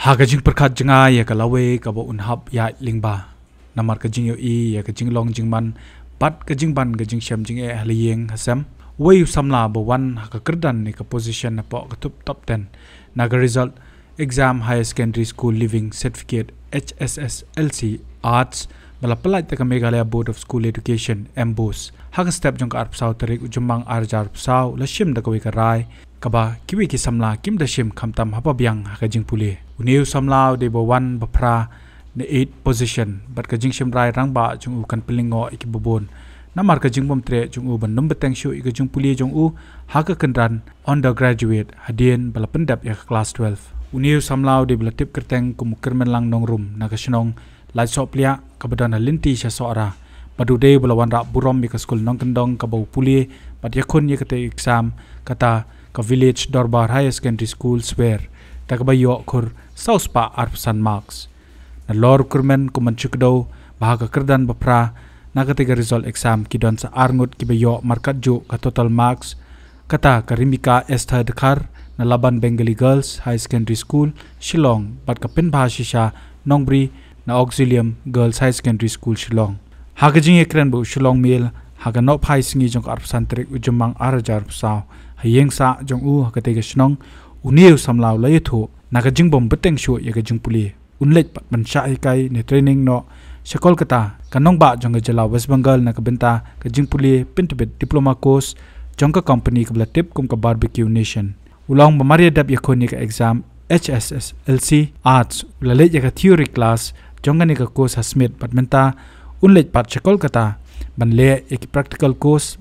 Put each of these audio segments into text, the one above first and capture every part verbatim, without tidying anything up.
Ha ka jingpyrkhat jong nga ïa ka lawei kaba un hap ïaid lyngba, namar ka jingïohi ïa ka jinglong jingman bad ka jingban ka jingshem jingeh ha la ïing ha sem, uwei u samla ba wan ha ka kyrdan ne ka position hapoh ka top top ten na ka result exam Higher Secondary School Leaving Certificate, H S S L C Arts, ba la pyllait da ka Meghalaya Board of School Education, MBOSE. Ha ka step jong ka arphew saw tarik u Jymmang ar hajar arphew saw la shim da kawei ka rai kaba kiwei ki samla kim da shim khamtam haba biang ha ka jingpule. Une u samla u dei ba wan ba phra na eight position, bad ka jingshim rai rangbah jong u kan pynlyngngoh ïa kiba bun namar ka jingbym treh jong u ban ym bteng shuh ïa ka jingpule jong u ha ka kyrdan undergraduate hadien ba la pyndep ïa ka klas twelve. Une u samla u dei ba la tip kyrteng kum u Kyrmenlang Nongrum na ka shnong Laitsohpliah kaba don ha lynti sha Sohra. Bad u dei ba la wanrah burom ïa ka skul nongkyndong kaba u pule bad ïakhun ïa katei ka exam, kata ka Village Dorbar Higher Secondary School Swer, da kaba ïoh khur saw spah arphew san marks. Nalor u Kyrmen kum ban shu kdew ba ha ka kyrdan ba phra na katei ka result exam ki don sa ar ngut kiba ïoh markat juh ka total marks, kata ka Rimika Esther Dkhar na Laban Bengali Girls Higher Secondary School, Shillong, bad ka Pinbha Shisha Nongbri na Auxilium Girls Higher Secondary School, Shillong. Ha ka jingïakren bad u Shillong Mail ha ka nohphai sngi jong ka arphew san tarik u Jymmang ar hajar arphew saw ha ïing sah jong u ha katei ka shnong, une u samla u la ïathuh na ka jingbym bteng shuh ïa ka jingpule, un leit pat ban shah hikai ne training noh sha Kolkata, ka nongbah jong ka jylla West Bengal, na ka bynta ka jingpule pyntbit diploma course jong ka company kaba la tip kum ka Barbecue Nation. U la ong ba mar ïa dep ïakhun ïa ka exam H S S L C Arts, u la leit ïa ka theory class jong kane ka course ha Smit, bad mynta un leit pat sha Kolkata ban leh ïa ki practical course,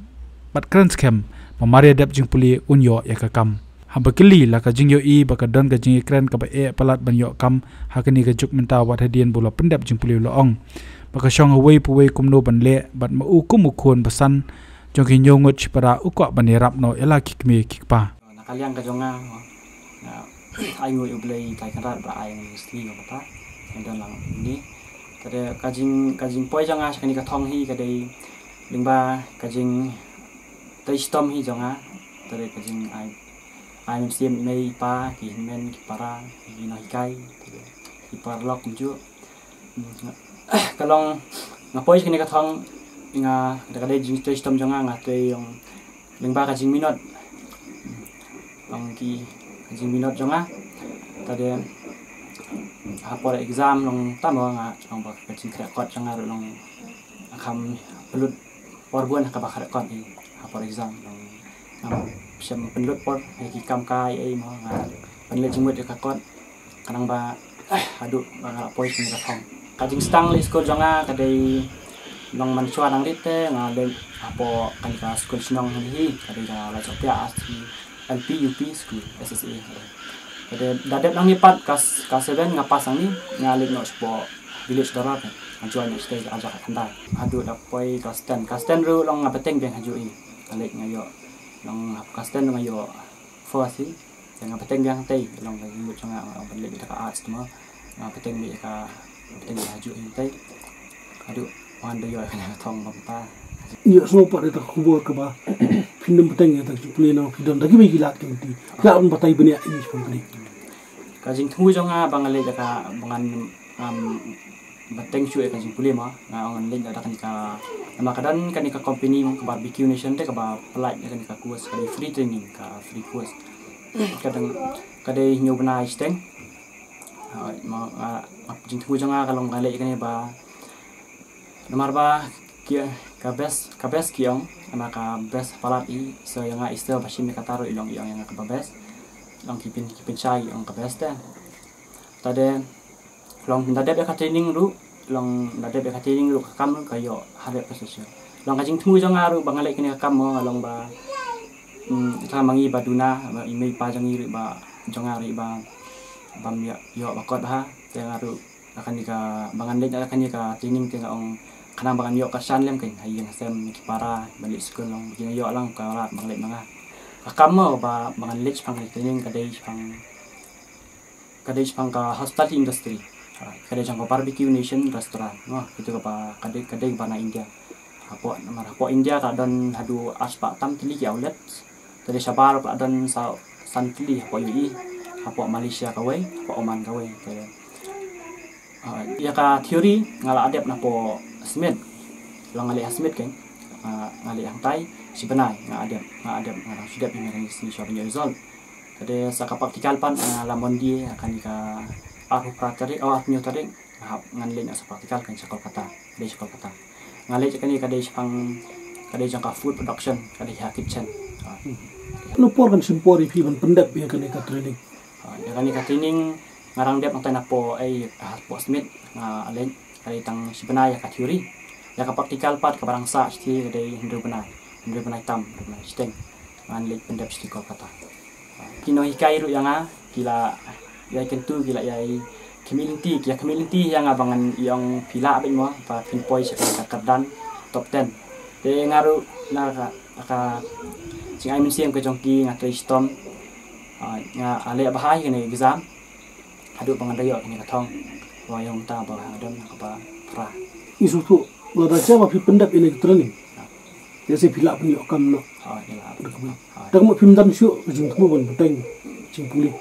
bad kren skhem ba mar ïa dep jingpule un ïoh ïa ka kam. Haba kylli la ka jingïohi ba ka don ka jingïakren kaba eh palat ban ïoh kam ha kane ka juk mynta, wat hadien ba u la pyndep jingpule, u la ong ba ka shong hawei pa wei kumno ban leh, bad ma u kum u khun ba san jong ki hynñiew ngut shipara u kwah ban ïarap noh ïa la ki kmie ki kpa. Na ka liang ka jong nga, nga ai nguh ïa U Blei Trai Kynrad ba ai ngi sngi ba kata ngi don lang ni. Te ka jing, ka jingpoi jong nga sha kane ka thong hi ka dei lyngba ka jingtrei shitom hi jong nga. Te ka jing ai, ai mynsiem mei pa, ki hynmen, ki para, ki nonghikai, ki paralok kumjuh. Ka long, nga poi sha kane ka thong, nga, da ka dei jingtrei shitom jong nga, nga trei ïa lyngba ka jingminot. Long ki, ka jingminot jong nga. Te dei ha por exam long tam nga, long ba ka jingkhreh kot jong nga ruh long kham pynlut por bun ha kaba khreh kot hi ha por exam. Long ngam shym pynlut por ïa ki kam kai ei mo, nga pynlut jingmut ïa ka kot. Khnang ba, eh, haduh ba nga la poi sha kane ka thong. Ka jingsdang leit skul jong nga ka dei, long mynshuwa nang rit te nga leit hapoh kane ka skul shnong hi, ka dei ka Laitsohpliah R C L P U P school, S S A. Ka dei da dep nangne pat ka, ka seven nga pass nangne, nga leit noh shapoh village Dorbar, nga join noh shatei ar hajar khatkhyndai. Haduh da poi class ten, class ten ruh long nga bteng biang hajuh hi. Nga leit nga ïoh, long hapoh class ten nga ïoh first hi. Te nga bteng biang tei, long ka jingmut jong nga, nga ban leit da ka arts mo. Nga bteng biang ka, bteng biang hajuh hi tei. Haduh wan da ïoh kane ka thong ba mynta. Ïoh sngewbha da ka khubor kaba phin ym bteng ïa ka jingpule, na phi don da kiwei ki lad ki lynti. Ki lad ban batai bniah ïa ki pule. Ka jingthmu jong nga ba nga leit da ka, ba ngan, um, bteng shuh ïa ka jingpule mo, nga ong ngan leit noh da kane ka, namar ka don kane ka company mo, ka Barbecue Nation te kaba pynlait ïa kane ka course, ka dei free training, ka free course. Ka dang, ka dei hynñiew bnai shiteng. Ah, mo, ah, jingthmu jong nga ka long nga leit ïa kane ba, namar ba ki, ka best, ka best ki ong, namar ka best palat i, so ïa nga i sir ba shim ïa kata ruh i long, i ong ïa nga kaba best. Long ki pyn, ki pynshai i ong ka best te. Te dei long da dep ïa ka training ruh, long da dep ïa ka training ruh ka kam ruh ka ïoh hundred percent sure. Long ka jingthmu jong nga ruh ba nga leh kane ka kam mo, nga long ba, mm, ita ma ngi ba duna, ba i mei i pa jong ngi ruh ba, jong nga ruh ba, bym ïoh, ïoh ba kot bha, te nga ruh, la kane ka, ba ngan leit la kane ka training te nga ong, khnang ba ngan ïoh ka shan lem kein, ha ïing ha sem ki para, ban leit skul long, ki ïoh lang ka lad ba ngan leit ma nga. Ka kam mo ba, ba ngan leit shaphang ka training ka dei shaphang ka dei shaphang ka hospitality industry. Ha, ka dei jong ka Barbecue Nation Restaurant. Mo, kito kaba, ka dei, ka dei kaba na India. Hapoh, namar hapoh India ka don haduh arspah tam tylli ki outlet. Te dei shabar ka don sa, san tylli hapoh U A E. Hapoh Malaysia kawei, hapoh Oman kawei. Te, ah, ïa ka theory nga la dep napoh Smit. Long nga leh ha Smit kan. Ah, nga leh hangtai shi bnai nga dep, nga dep, nga dang shu dep ïa kane ka sngi shuwa ban ïoh result. Te sa ka practical pat nga la mon die ha kane ka arphew phra tarik, oh, arphew hynñiew tarik. Nga hap ngan leh na sa practical kan sha Kolkata. Dei sha Kolkata. Nga leh kane ka dei shaphang, ka dei jong ka food production, ka dei ha kitchen. Ah. Katno por kan shim por ïa phi ban pyndep ïa kane ka training? Ah, ïa kane ka training nga dang dep hangtai napoh, eh, hapoh Smit nga leh, ka dei tang shi bnai ïa ka theory. Ïa ka practical pat kaba dang sah shisha ka dei hynriew bnai, hynriew bnai tam, hynriew bnai shiteng. Ngan leit pyndep sha ki Kolkata. Ki nonghikai ruh ïa nga ki la ïai kyntu, ki la ïai khmih lynti, ki ïa khmih lynti ïa nga ba ngan ïoh, phi lah beit mo ba phin poi sha ka kyrdan top ten. Te nga ruh na ka, ka jingai mynsiem ka jong ki nga trei shitom. Ah, nga leh bha ha kane ka exam. Haduh ba ngan da ïoh kane ka thong. Ba ïoh mynta ba nga don kaba phra. Ngi sngewthuh lada jia ba phi pyndep ïa kane ka training, te sa phi lah pynïoh kam noh. Oh, ïa lah. Da kumno, da kumno phim don shuh ka jingthmu ban bteng jingpule?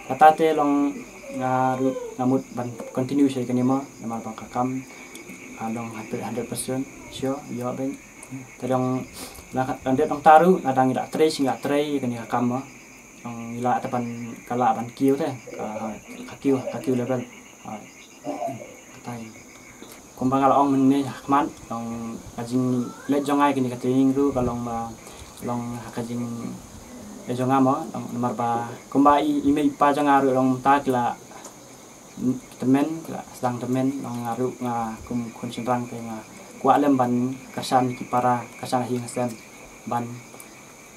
Kata te long nga ruh nga mut ban continue sha kane mo, namar ba ka kam ka long hundred, hundred percent sure ïoh beit. Te long la ka, la dep long ta ruh, lada ngi la trei, shu ngi la trei kane ka kam mo. Long ngi lah te ban, ka lah ban kiew te, ka, ka kiew, ka kiew level. Ha. Katai. Kumba nga la ong mynne ha khmat, long ka jingleh jong nga ïa kane ka training ruh ka long ba, long ha ka jingleh jong nga mo, long namar ba kumba i, i mei i pa jong nga ruh long mynta ki la tymmen, ki la sdang tymmen, long nga ruh nga kum khun shynrang te nga kwah lem ban kyrshan ki para, kyrshan ha ïing ha sem ban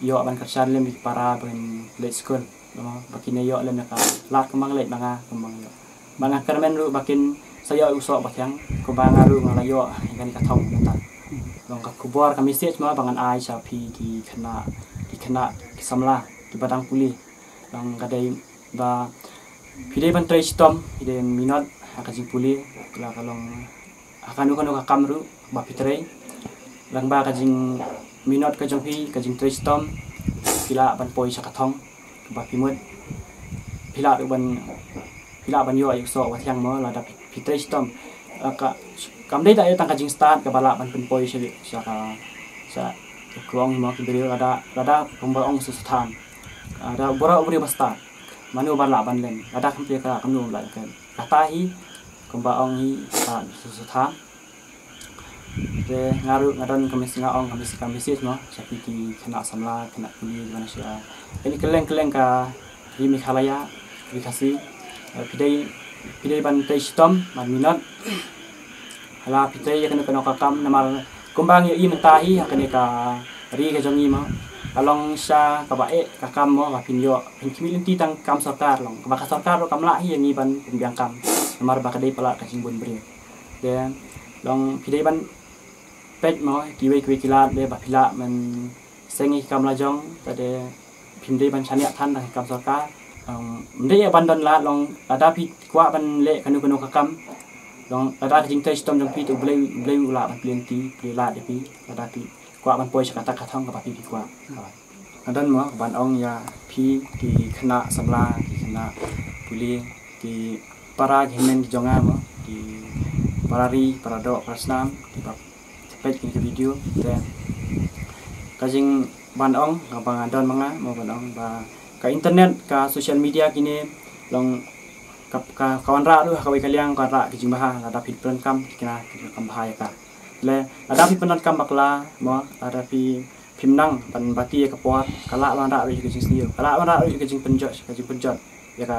ïoh ban kyrshan lem ïa ki para ban leit skul, mo, ba kin ïoh lem ïa ka lad kumba nga leit, ba nga, kumba nga ïoh. Ba nga kyrmen ruh ba kin sa ïoh u soh ba thiang, kumba nga ruh nga la ïoh ïa kane ka thong mynta. Long ka khubor, ka message mo ba ngan ai sha phi ki khynnah, ki khynnah ki samla kiba dang pule. Long ka dei ba phi dei ban trei shitom, phi dei minot ha ka jingpule, la ka long ha kano kano ka kam ruh ba phi trei. Lyngba ka jingminot ka jong phi, ka jingtrei shitom, phi lah ban poi sha ka thong kaba phi mut. Phi lah ruh ban, phi lah ban ïoh ïa u soh ba thiang mo lada phi, phi trei shitom. Ah, ka, kam dei da ïa tang ka jingstad kaba lah ban pynpoi sha, sha ka, sha ka, ka ong mo ki briew, lada, lada kumba ong Soso Tham. Lada baroh u briew ba stad, mano ba lah ban lem? Lada kam plie ka, kumno ban lem? Kata hi kumba ong hi, ka Soso Tham. Te nga ruh nga don ka mes-, nga ong ka mes-, ka message mo sha phi ki khynnah samla, khynnah pule, ki ban sha kane kylleng kylleng ka ri Meghalaya, ri Khasi. Eh, phi dei, phi dei ban trei shitom, ban minot. Hala phi trei ïa kano kano ka kam, namar kumba ngi ïohi mynta hi ha kane ka ri ka jong ngi mo, ka long shisha kaba eh ka kam mo ba phin ïoh, phin khmih lynti tang kam sorkar, long kaba ka sorkar ruh kam lah hi ïa ngi ban pynbiang kam, namar ba ka dei palat ka jingbun briew. Te long phi dei ban peit mo kiwei kiwei ki lad, te ba phi lah ban seng ïa ki kam la jong, te phim dei ban shaniah than da ki kam sorkar. Ym dei ban don lad, long lada phi kwah ban leh kano kano ka kam, long lada ka jingtrei shitom jong phi te U Blei, U Blei u lah ban plie lynti, plie lad ïa phi, lada phi kwah ban poi sha kata ka thong kaba phi, phi kwah. Nga don mo ban ong ïa phi ki khynnah samla, ki khynnah pule, ki para, ki hynmen ki jong nga mo, ki para ri, para doh, para snam, kiba peit kine ki video. Te ka jingban ong kaba nga don ma nga mo ban ong ba ka internet, ka social media kine long ka, ka, ka wanrah ruh ha kawei ka liang, ka wanrah ka jingbha, lada phi pyndonkam kine ki kam bha ïa ka. Le lada phi pyndonkam bakla mo, lada phi, phim nang ban bati ïa ka por, ka lah wanrah ruh ïa ka jingsniew, ka lah wanrah ruh ïa ka jingpynjot, ka jingpynjot ïa ka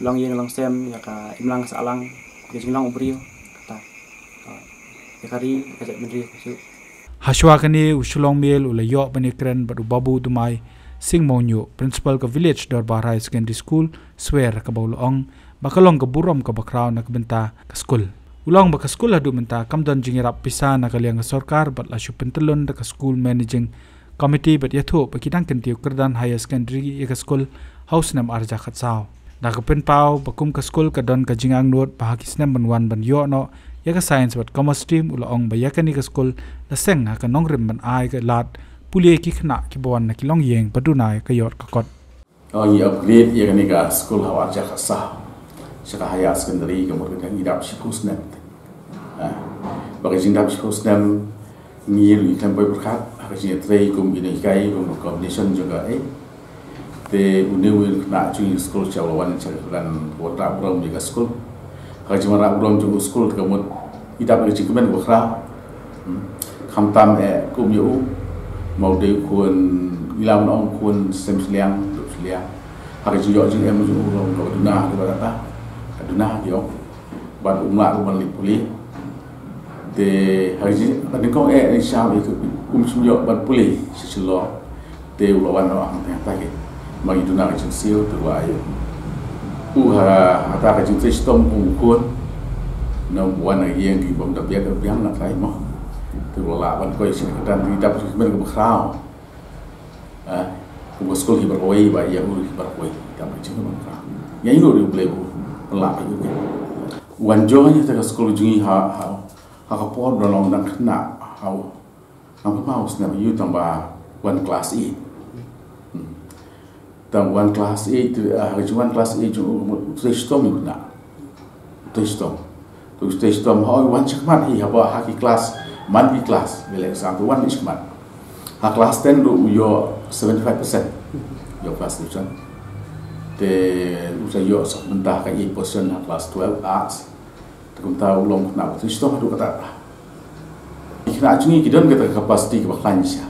longïing longsem, ïa ka imlang sahlang, ïa ka jinglong u briew, kata. Ïa ka ri, ïa ka jaitbynriew, ka shu. Hashwa kane u Shillong Mail u la ïoh ban ïakren bad u Babu Dumai Singh Mawñiuh, Principal ka Village Dorbar Higher Secondary School, Swer, kaba u la ong ba ka long ka burom kaba khraw na ka bynta ka skul. U la ong ba ka skul haduh mynta kam don jingïarap pisa na ka liang ka sorkar bad la shu pyntyllun da ka school managing committee bad ïathuh ba ki dang kyntiew kyrdan higher secondary ïa ka skul ha u snem ar hajar khatsaw. Da ka pynpaw ba kum ka skul ka don ka jingangnud ba ha ki snem ban wan ban ïoh noh ïa ka science bad commerce stream, u la ong ba ïa kane ka skul la seng ha ka nongrim ban ai ka lad pule ïa ki khynnah kiba wan na ki longïing ba duna ïa ka ïoh ka kot. Oh, ngi upgrade ïa kane ka skul ha u ar hajar khatsaw sha ka higher secondary, ka mut ka ngi dap shiphew snem. Ah, ba ka jingdap shiphew snem ngi ruh ngi khlem poi pyrkhat ha ka jingïatrei kum ki nonghikai, kum ka combination jong ka, eh. Te une u khynnah jong ngi skul sha u la wan sha ka kyrdan wanrah burom ïa ka skul. Ha ka jingwanrah burom jong u skul te ka mut i dap ïa ka jingkmen kaba khraw. Hmm. Khamtam eh kum ïa u, ma u dei u khun, ngi lah ban ong khun sem shiliang dup shiliang. Ha ka jingïoh jingem jong u long kaba duna, kaba duna, ka duna ïoh. Bad um lah ruh ban leit pule. Te ha ka jing, ka nyngkong eh, eh, sha ïa ka um shym ïoh ban pule sha Shillong. Te u la wan noh hangtai hangtai. Ma ngi duna ka jingsiew te u la ïoh. U ha, ha kata ka jingtrei shitom kum u khun. Nang wan na ïing ki bym da biang, biang na trai mo. Te u la lah ban koi sha ka kyrdan, te ngi dap jingkmen kaba khraw. Ah, kum ka skul hi baroh kawei, ba ïa u hi baroh kawei. Dap jingkmen kaba khraw. Ïa u ruh U Blei u la pynlait ïa u. Wan join ïa ka skul jong ngi ha, ha, ha ka por ba long dang khynnah, ha u. Ngam kynmaw snem ïa u, tang ba wan class eight. Hmm. Tang wan class eight, ah, ha ka jingwan class eight jong u, u trei shitom ïa u khynnah. U trei shitom. Te u trei shitom, hooid, wan shakhmat hi haba ha ki class, man ki class, leh exam te wan shakhmat. Ha class ten ruh u ïoh seventy-five percent. Ïoh class division. Te u sa ïoh sa bynta ka eight percent ha class twelve arts. Te kumta u long khynnah u trei shitom haduh katta. Ki khynnah jong ngi ki don kata ka capacity kaba khlaiñ shisha.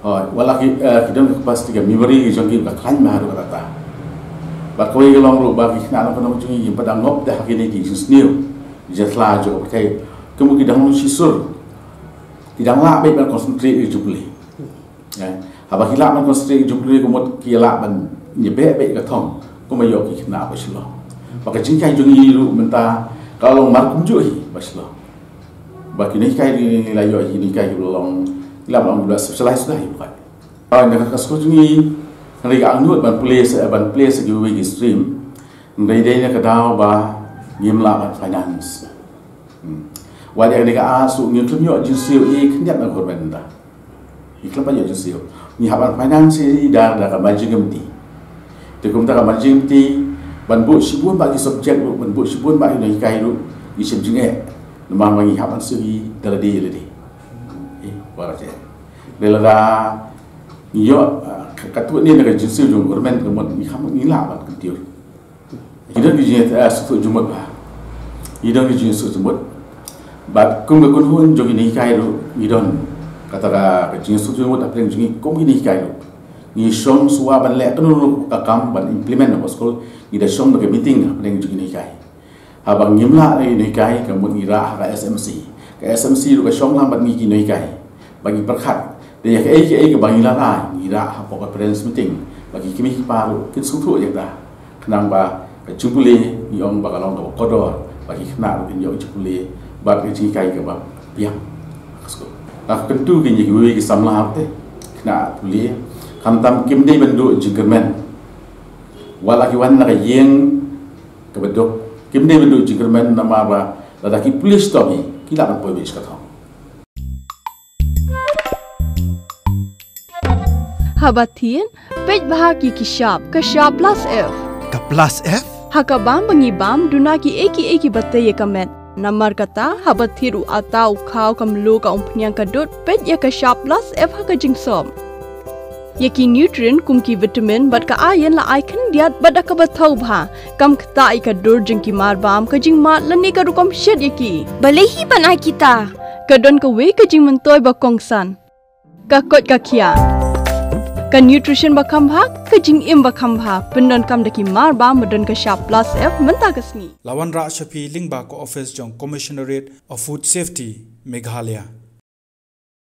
Hooid, wat la ki, eh, ki don ka capacity, ka memory jong ki ka khlaiñ bha haduh katta. Bad kawei ka long ruh ba ki khynnah nongkyndong jong ngi kim pat da ngop da ha kine ki jingsniew jingthrang jong ka pyrthei. Kumno ki dang long shisur. Ki dang lah beit ban concentrate ïa ka jingpule. Eh, haba ki lah ban concentrate ïa ka jingpule ka mut ki lah ban ïa beh beh ka thong. Kumba ïoh ki khynnah ba shlok. Ba ka jinghikai jong ngi ruh mynta ka long mar kumjuh hi ba shlok. Ba ki nonghikai ngi la ïoh hi, nonghikai ki long, ngi la long ba specialize dah hi ba. Ba na ka skul jong ngi, hynrei ka angnud ban pule sa, ban pule sa kiwei ki stream. Hynrei dei na ka daw ba ngim lah ban finance. Hmm. Wat ïa kane ka asu ngim khlem ïoh jingsiew ïa khyndiat na government dah. Ngi khlem pat ïoh jingsiew. Ngi hap ban finance ïa da, da ka managing committee. Te kumta ka managing committee ban buh shibun bah ki subject ruh, ban buh shibun bah ki nonghikai ruh, ngi shem jingeh. Namar ba ngi hap ban siew ïa da lade lade. Eh, wara je. Dei lada ngi ïoh, ah, ka, katto katne na ka jingsiew jong government ka mut ngi kham ngi lah ban kyntiew. Ki don ki jing, eh, sngewthuh jingmut bha. Ki don ki jingsngewthuh jingmut. Bad kum ka kynhun jong ki nonghikai ruh, ki don kata ka, ka jingsngewthuh jingmut hapdeng jong ngi kum ki nonghikai ruh. Ngi shong shuwa ban leh kano kano ka kam ban implement na ka skul, ngi da shong da ka meeting hapdeng jong ki nonghikai. Haba ngim lah ïa ki nonghikai, ka mut ngi rah ha ka S M C. Ka S M C ruh ka shong lang bad ngi ki nonghikai. Ba ngi pyrkhat. Te ïa kaei kaei kaba ngi la rai, ngi rah hapoh ka parents meeting. Ba ki kmie ki kpa ruh kin sngewthuh ïa kata. Khnang ba ka jingpule ngi ong ba ka long kaba kordor. Ba ki khynnah ruh kin ïoh jingpule. Bad ka jinghikai kaba biang. Ka skul. Nga kyntu kin ïa kiwei ki samla te. Khynnah pule. Khamtam kim dei ban duh jingkyrmen. Wat la ki wan na ka ïing kaba duk. Kim dei ban duh jingkyrmen namar ba lada ki pule shitom hi, ki lah ban poi beit sha ka thong. Haba thied, peit bha ki ki shap, ka shap plus F. Ka plus F? Ha ka bam ba ngi bam, duna kiei kiei kiba tei ïa ka met. Namar kata, haba thied u atta, u khaw, ka mluh, ka umphniang, ka dud, peit ïa ka shap plus F ha ka jingsop. Ïa ki nutrient kum ki vitamin bad ka iron la ai khyndiat bad da kaba thaw bha. Kam ktah ïa ka dur jong ki marbam, ka jingmad lane ka rukom shet ïa ki. Balei hi ban ai kita? Ka don kawei ka jingmyntoi ba kongsan. Ka koit ka khiah. Ka nutrition ba kham bha, ka jingim ba kham bha. Pyndonkam da ki marbam ba don ka shap plus F mynta ka sngi. La wanrah sha phi lyngba ka office jong Commissionerate of Food Safety, Meghalaya.